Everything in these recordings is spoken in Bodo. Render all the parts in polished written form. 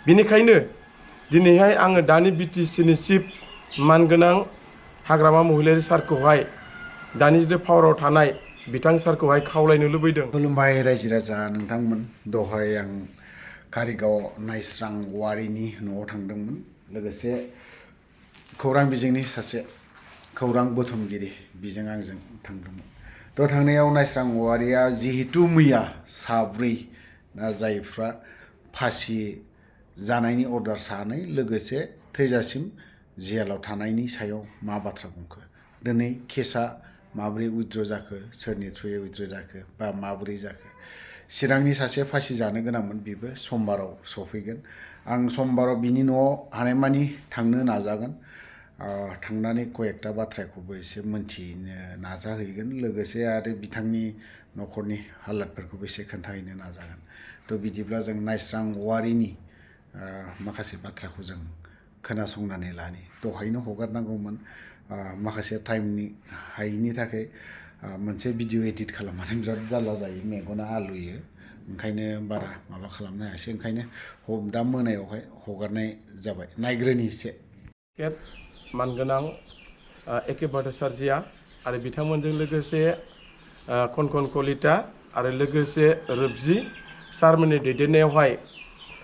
बिनिखायनो दिनैहाय आङो दानि बिटिसिनि चिफ मानगोनां हाग्रामा महिलारी सारखौहाय दानि जिथु पावाराव थानाय बिथां सारखौहाय खावलायनो लुबैदों। खुलुमबाय रायजो राजा नोंथांमोन। दहाय आं कारिगाव नायस्रां औवारिनि न'आव थांदोंमोन। लोगोसे खौरां बिजोंनि सासे खौरां बुथुमगिरि बिजों आंजों थांदोंमोन। थ' थांनायाव नायस्रां औवारिया जिहेतु मैया साब्रै जायफ्रा फासि जानायनि अर्डार सानै लोगोसे थैजासिम जेलाव थानायनि सायाव मा बाथ्रा बुंखो, दिनै केसा माबोरै उइथड्र जाखो, सोरनि थ्रुयै उइथड्र जाखो बा माबोरै जाखो। चिरांनि सासे फासि जानो गोनांमोन, बेबो समबाराव सफैगोन। आं समबाराव बिनि न'आव हानायमानि थांनो नाजागोन। थांनानै कयेकटा बाथ्राखौबो एसे मोनथिनो नाजाहैगोन। लोगोसे आरो बिथांनि न'खरनि हालादफोरखौबो एसे खोन्थाहैनो नाजागोन। थ' बिदिब्ला जों नायस्रां औवारिनि माखासे बाथ्राखौ जों खोनासंनानै लानि। दहायनो हगारनांगौमोन, माखासे टाइमनि हायैनि थाखाय मोनसे भिडिअ एडिट खालामनानै बिराद जारला जायो, मेगना आलुयो। ओंखायनो बारा माबा खालामनो हायासै। ओंखायनो दा मोनायावहाय हगारनाय जाबाय। नायग्रोनि एसे। मानगोनां एके भट्टाचार्यआ आरो बिथांमोनजों लोगोसे खनखन कलिता आरो लोगोसे रोबजि सारमोननि दैदेननायावहाय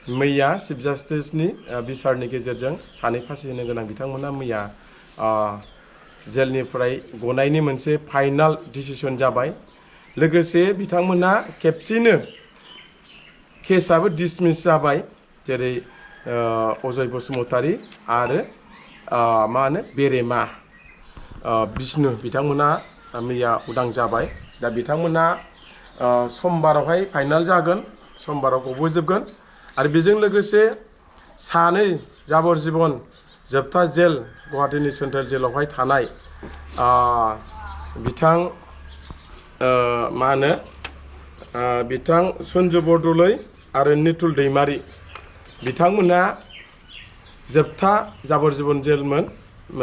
मैया चिफ जास्टिसनि बिसारनि गेजेरजों सानै फासि होनो गोनां बिथांमोना मैया जेलनिफ्राय गनायनि मोनसे फाइनाल डिसिसन जाबाय। लोगोसे बिथांमोना खेबसेनो केसआबो डिसमिस जाबाय। जेरै अजय बसुमतारी आरो मा होनो बेरेमा बिष्णु बिथांमोना मैया उदां जाबाय। दा बिथांमोना समबारावहाय फाइनाल जागोन, समबाराव गबोजोबगोन। आरो बेजों लोगोसे सानै जाबर जिबन जोबथा जेल गुवाहाटीनि सेन्ट्रेल जेलावहाय थानाय बिथां मा होनो बिथां सन्जु बरदलै आरो निथुल दैमारी बिथांमोनहा जोबथा जाबर जिबन जेलमोन।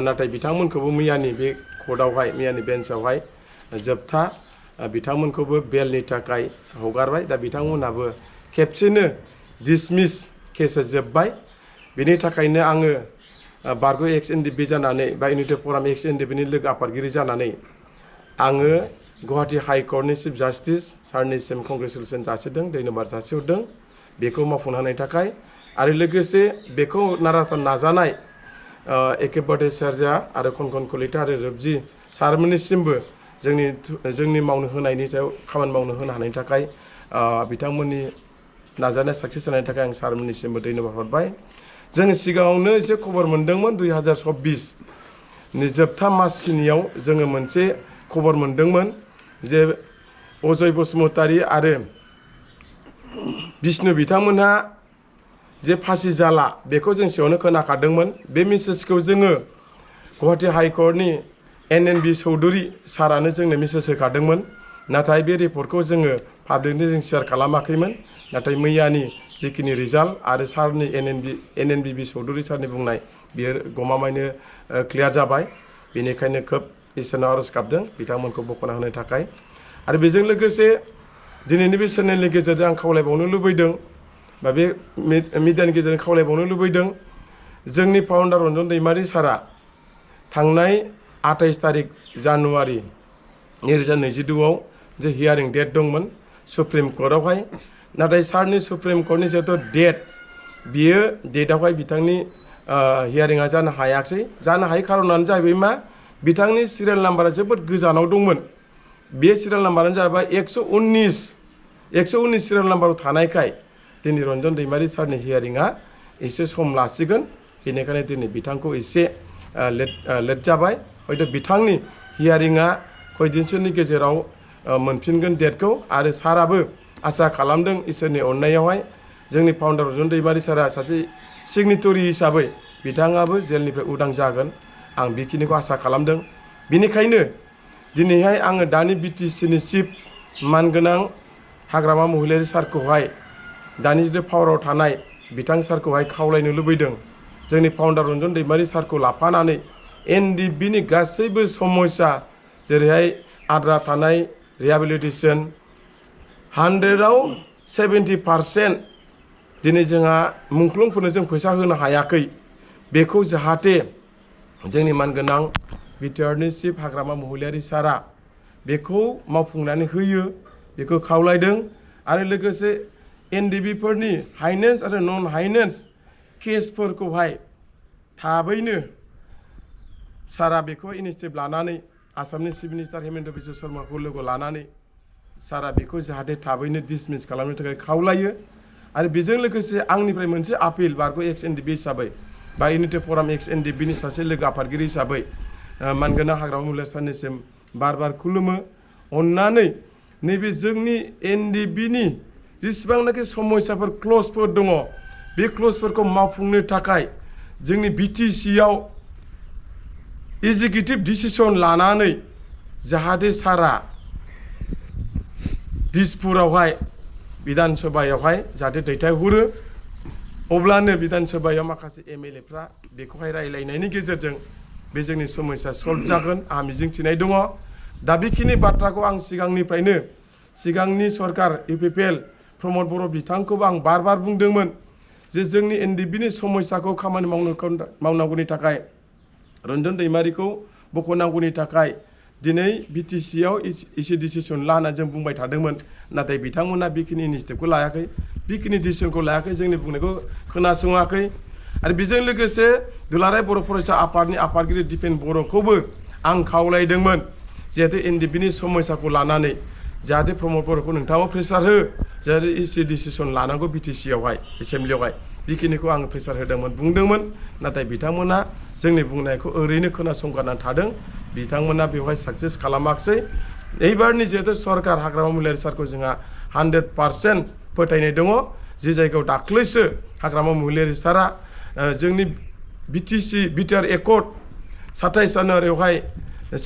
नाथाय बिथांमोनखौबो मैयानि बे कर्टआवहाय, मैयानि बेन्चआवहाय जोबथा बिथांमोनखौबो बेलनि थाखाय हगारबाय। दा बिथांमोनहाबो खेबसेनो डिसमिस केसा जोब्बाय। बेनि थाखायनो आङो बारग' एक्स एनडिपि जानानै बा इउनिटि फराम एक्स एनडिपिनि लोगो आफादगिरि जानानै आङो गुवाहाटी हाइकर्टनि चिफ जास्टिस सारनिसिम कंग्रेसुलेसन जासिदों, धन्यबाद जासिहरदों बेखौ मावफुंनो हानायनि थाखाय। आरो लोगोसे बेखौ नाराथार नाजानाय एके भट्टाचार्य आरो खनखन कलिता आरो रोबजि सारमोननिसिमबो जोंनि मावनो होनायनि सायाव खामानि मावनो होनो हानायनि थाखाय बिथांमोननि नाजानाया साक्सेस जानायनि थाखाय आं सारमोननिसिमबो धन्यबाद हरबाय। जों सिगाङावनो एसे खबर मोनदोंमोन 2024नि जोबथा मासखिनियाव जोङो मोनसे खबर मोनदोंमोन जे अजय बसुमतारी आरो बिष्णु बिथांमोनहा जे फासि जाला बेखौ जों सिगाङावनो खोनाखादोंमोन। बे मेसेजखौ जोङो गुवाहाटी हाइकर्टनि NNB चौधुरी सारानो जोंनो मेसेज होखादोंमोन। नाथाय बे रिपर्टखौ जोङो पाब्लिकनि जों शेयार खालामाखैमोन। नाथाय मैयानि जिखिनि रिजाल्ट आरो सारनि NNB चौधुरी सारनि बुंनाय बियो गमामायैनो क्लियार जाबाय। बेनिखायनो खोब इसोरनाव आरज गाबदों बिथांमोनखौ बख'ना होनो थाखाय। आरो बेजों लोगोसे दिनैनि बे चेनेलनि गेजेरजों आं खावलायबावनो लुबैदों बा बे मिडियानि गेजेरजों खावलायबावनो लुबैदों, जोंनि फाउन्डार रन्जन दैमारी सारा थांनाय 28 तारिख जानुवारि 2022आव जे हियारिं डेट दंमोन सुप्रिम कर्टआवहाय। नाथाय सारनि सुप्रिम कर्टनि जिहेतु डेट, बियो डेटआवहाय बिथांनि हियारिंआ जानो हायाखसै। जानो हायै खारनानो जाहैबाय मा, बिथांनि सिरियाल नाम्बारा जोबोद गोजानाव दंमोन। बे सिरियाल नाम्बारानो जाबाय 119 सिरियाल नाम्बाराव थानायखाय दिनै रन्जन दैमारी सारनि हियारिंआ एसे सम लासिगोन। बेनिखायनो दिनै बिथांखौ एसे लेट जाबाय। हयथ' बिथांनि हियारिंआ खयदिनसोनि गेजेराव मोनफिनगोन डेटखौ। आरो साराबो आसा खालामदों इसोरनि अननायावहाय जोंनि फाउन्डार रन्जन दैमारी सारा सासे सिगनेटरि हिसाबै बिथाङाबो जेलनिफ्राय उदां जागोन, आं बेखिनिखौ आसा खालामदों। बेनिखायनो दिनैहाय आङो दानि बिटिसिनि चिफ मानगोनां हाग्रामा महिलारी सारखौहाय दानि जिथु पावाराव थानाय बिथां सारखौहाय खावलायनो लुबैदों, जोंनि फाउन्डार रन्जन दैमारी सारखौ लाफानानै NDPनि गासैबो समस्या जेरैहाय आद्रा थानाय रिहेबिलिटेसन 100आव 70% दिनै जोंहा मुंख्लंफोरनो जों फैसा होनो हायाखै बेखौ जाहाथे जोंनि मानगोनां बिटिआरनि चिफ हाग्रामा महिलारि सारा बेखौ मावफुंनानै होयो बेखौ खावलायदों आरो लोगोसे एनडिबिफोरनि हाइनेन्स आरो नन हाइनेन्स केसफोरखौहाय थाबैनो सारा बेखौ इनिसियेटिभ लानानै आसामनि चिफ मिनिस्टार हेमेन्त बिश्व शर्माखौ लोगो लानानै सारा बेखौ जाहाथे थाबैनो डिसमिस खालामनो थाखाय खावलायो आरो बेजों लोगोसे आंनिफ्राय मोनसे आपिल बारग' एक्स एनडिबि हिसाबै बा इउनिटि फराम एक्स एनडिबिनि सासे लोगो आफादगिरि हिसाबै मानगोनां हाग्रामा महिलारि सारनिसिम बार बार खुलुमो अन्नानै नैबे जोंनि एनडिबिनि जेसेबांनाखि समस्याफोर क्लजफोर दङ बे क्लजफोरखौ मावफुंनो थाखाय जोंनि बिटिसिआव एजिकिउटिभ डिसिसन लानानै जाहाथे सारा दिसपुरावहाय बिधान सभायावहाय जाहाथे दैथायहरो अब्लानो बिधान सभायाव माखासे एमएलएफ्रा बेखौहाय रायलायनायनि गेजेरजों बे जोंनि समस्या सल्भ जागोन आंहा मिजिंथिनाय दङ दा बेखिनि बाथ्राखौ आं सिगांनिफ्रायनो सिगांनि सरकार इउपिपिएल प्रमद बर' बिथांखौबो आं बार बार बुंदोंमोन जे जोंनि एनडिबिनि समस्याखौ खामानि मावनांगौनि थाखाय रन्जन दैमारिखौ बख'नांगौनि थाखाय दिनै बिटिसिआव इसे डिसिसन ला होनना जों बुंबाय थादोंमोन नाथाय बिथांमोना बेखिनि इनिसियेटिभखौ लायाखै बेखिनि डिसिसनखौ लायाखै जोंनि बुंनायखौ खोनासङाखै आरो बेजों लोगोसे दुलाराय बर' फरायसा आफादनि आफादगिरि दिपेन बर'खौबो आं खावलायदोंमोन जिहेतु एनडिबिनि समस्याखौ लानानै जाहाथे प्रमद बर'खौ नोंथाङाबो प्रेसार हो जाहाथे इसे डिसिसन लानांगौ बिटिसिआवहाय एसेम्ब्लियावहाय बेखिनिखौ आं प्रेसार होदोंमोन बुंदोंमोन नाथाय बिथांमोना जोंनि बुंनायखौ ओरैनो खोनासंगारनानै थादों बिथांमोना बेवहाय साक्सेस खालामाखिसै এইবাरनि जिहेतु सरकार हाग्रामा महिलारि सारखौ जोंहा 100% फोथायनाय दङ जे जायगायाव दाख्लैसो हाग्रामा महिलारि सारा जोंनि बिटिआर एकर्ड 27 जानुवारियावहाय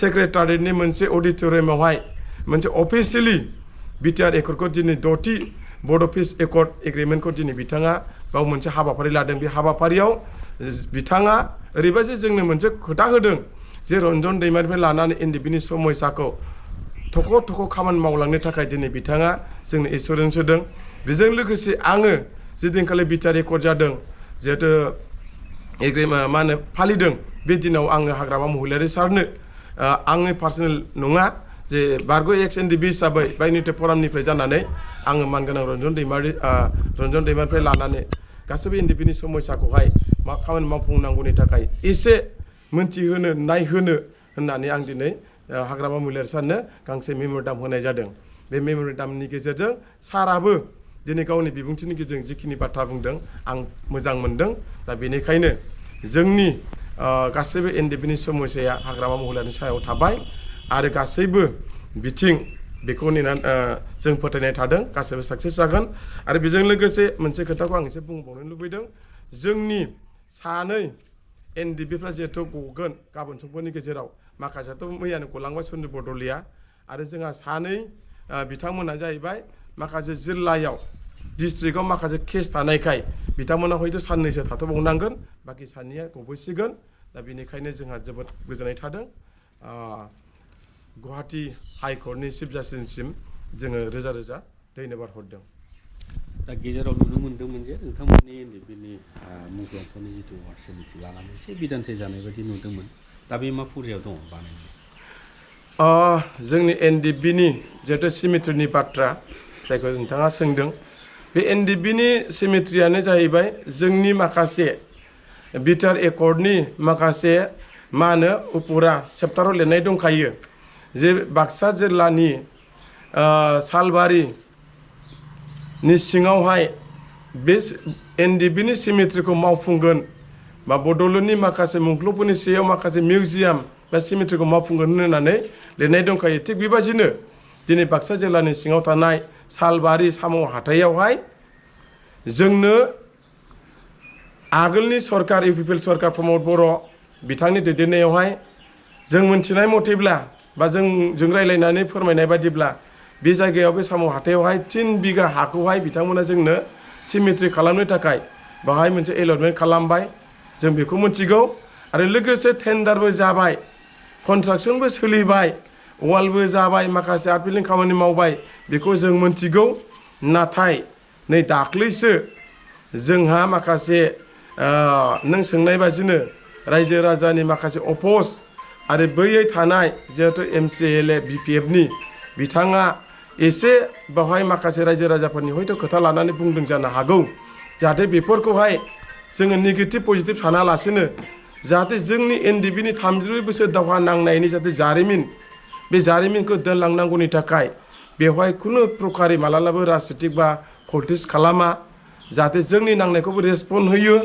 सेक्रेटारियेटनि मोनसे अडिटरियामावहाय मोनसे अफिसियेलि बिटिआर एकर्डखौ दिनै 6थि बर्ड अफिस एकर्ड एग्रिमेन्टखौ दिनै बिथाङा गाव मोनसे हाबाफारि लादों बे हाबाफारियाव बिथाङा ओरैबायदि जोंनो मोनसे खोथा होदों जे रन्जन दैमारिनिफ्राय लानानै एनडिबिनि समस्याखौ थख' थख' खामानि मावलांनो थाखाय दिनै बिथाङा जोंनो एसुरेन्स होदों बेजों लोगोसे आङो जिदिनखालि बिटिआर एकर्ड जादों जिहेतु फालिदों बे दिनाव आङो हाग्रामा महिलारि सारनो आंनि पार्सनेल नङा जे बारग' एक्स एनडिबि हिसाबै बा इउनिटि फरामनिफ्राय जानानै आङो मानगोनां रन्जन दैमारिनिफ्राय लानानै गासैबो एनडिबिनि समस्याखौहाय मा खामानि मावफुंनांगौनि थाखाय एसे मोनथिहोनो नायहोनो होननानै आं दिनै हाग्रामा महिलारि सारनो गांसे मेम'रेन्डाम होनाय जादों बे मेम'रेन्डामनि गेजेरजों साराबो दिनै गावनि बिबुंथिनि गेजेरजों जिखिनि बाथ्रा बुंदों आं मोजां मोनदों दा बेनिखायनो जोंनि गासैबो एनडिबिनि समस्याया हाग्रामा महिलारिनि सायाव थाबाय आरो गासैबो बिथिं बेखौ नेनानै जों फोथायनाय थादों गासैबो साक्सेस जागोन आरो बेजों लोगोसे मोनसे खोथाखौ आं एसे बुंबावनो लुबैदों जोंनि सानै एनडिबिफ्रा जिहेथु गगोन गाबोन समफोरनि गेजेराव माखासेयाथ' मैयानो गलांबाय सन्जु बरद'लैया आरो जोंहा सानै बिथांमोना जाहैबाय माखासे जिल्लायाव डिस्ट्रिक्टआव माखासे केस थानायखाय बिथांमोना हयथ' साननैसो थाथ'बावनांगोन बाखि सानैया गबोसिगोन दा बेनिखायनो जोंहा जोबोद गोजोननाय थादों गुवाहाटी हाइकर्टनि चिफ जास्टिससिम जोङो रोजा रोजा धन्यबाद हरदों दा गेजेराव नुनो मोन्दोंमोन जे नोंथांमोननि एनडिबिनि मुंख्लंफोरनि जिथु वार्ड समिति लानानै एसे बिदान्थि जानाय बायदि नुदोंमोन दा बे मा फर्यायाव दङ बानायनाय जोंनि एनडिबिनि जिहेतु सिमेट्रिनि बाथ्रा जायखौ नोंथाङा सोंदों बे एनडिबिनि सिमेट्रियानो जाहैबाय जोंनि माखासे बिटिआर एकर्डनि माखासे मा होनो उपुरा सेप्टाराव लिरनाय दंखायो जे बाक्सा जिल्लानि सालबारिनि सिङावहाय बे एनडिबिनि सिमेट्रिखौ मावफुंगोन बा बड'लेण्डनि माखासे मुंख्लंफोरनि सायाव माखासे मिउजियाम बा सिमेट्रिखौ मावफुंगोन होननानै लिरनाय दंखायो थिग बेबायदिनो दिनै बाक्सा जिल्लानि सिङाव थानाय सालबारि साम' हाथायावहाय जोंनो आगोलनि सरकार इउपिपिएल सरकार प्रमद बर' बिथांनि दैदेननायावहाय जों मोनथिनाय मथेब्ला बा जों रायलायनानै फोरमायनाय बादिब्ला बे जायगायाव बे साम' हाथायावहाय 3 बिघा हाखौहाय बिथांमोना जोंनो सिमेट्रि खालामनो थाखाय बाहाय मोनसे एलटमेन्ट खालामबाय जों बेखौ मिथिगौ आरो लोगोसे टेन्डारबो जाबाय कनस्ट्राक्सनबो सोलिबाय वालबो जाबाय माखासे आर्ट बिल्डिं खामानि मावबाय बेखौ जों मिथिगौ नाथाय नै दाख्लैसो जोंहा माखासे नों सोंनाय बादिनो रायजो राजानि माखासे अफिस आरो बैयै थानाय जिहेतु MCLA BPFनि बिथाङा एसे बेवहाय माखासे रायजो राजाफोरनि हयथ' खोथा लानानै बुंदों जानो हागौ जाहाथे बेफोरखौहाय जोङो नेगेटिभ पजिटिभ सानालासिनो जाहाथे जोंनि NDBनि 32 बोसोर दावहा नांनायनि जाहाथे जारिमिन बे जारिमिनखौ दोनलांनांगौनि थाखाय बेवहाय खुनु प्रकारै मालाबाबो राजनितिक बा पलिटिक्स खालामा जाहाथे जोंनि नांनायखौबो रेसपन्ड होयो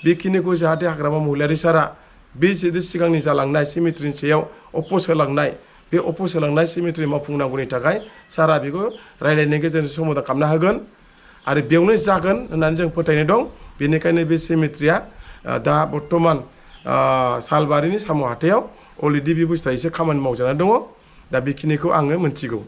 बेखिनिखौ जाहाथे हाग्रामा महिलारि सारा बे जिहेतु सिगांनि जालांनाय सेमिट्रिनि सायाव अफिस होलांनाय बे अफिस होलांनाय सेमिट्रि मावफुंनांगौनि थाखाय सारा बेखौ रायलायनायनि गेजेरजों समाधान खालामना होगोन आरो बेयावनो जागोन होननानै जों फोथायनाय दं बेनिखायनो बे सेमिट्रिया दा बर्तमान सालबारिनि साम' हाथायाव अलरेडि बे बुस्थुआ एसे खामानि मावजानानै दङ दा बेखिनिखौ आङो मोनथिगौ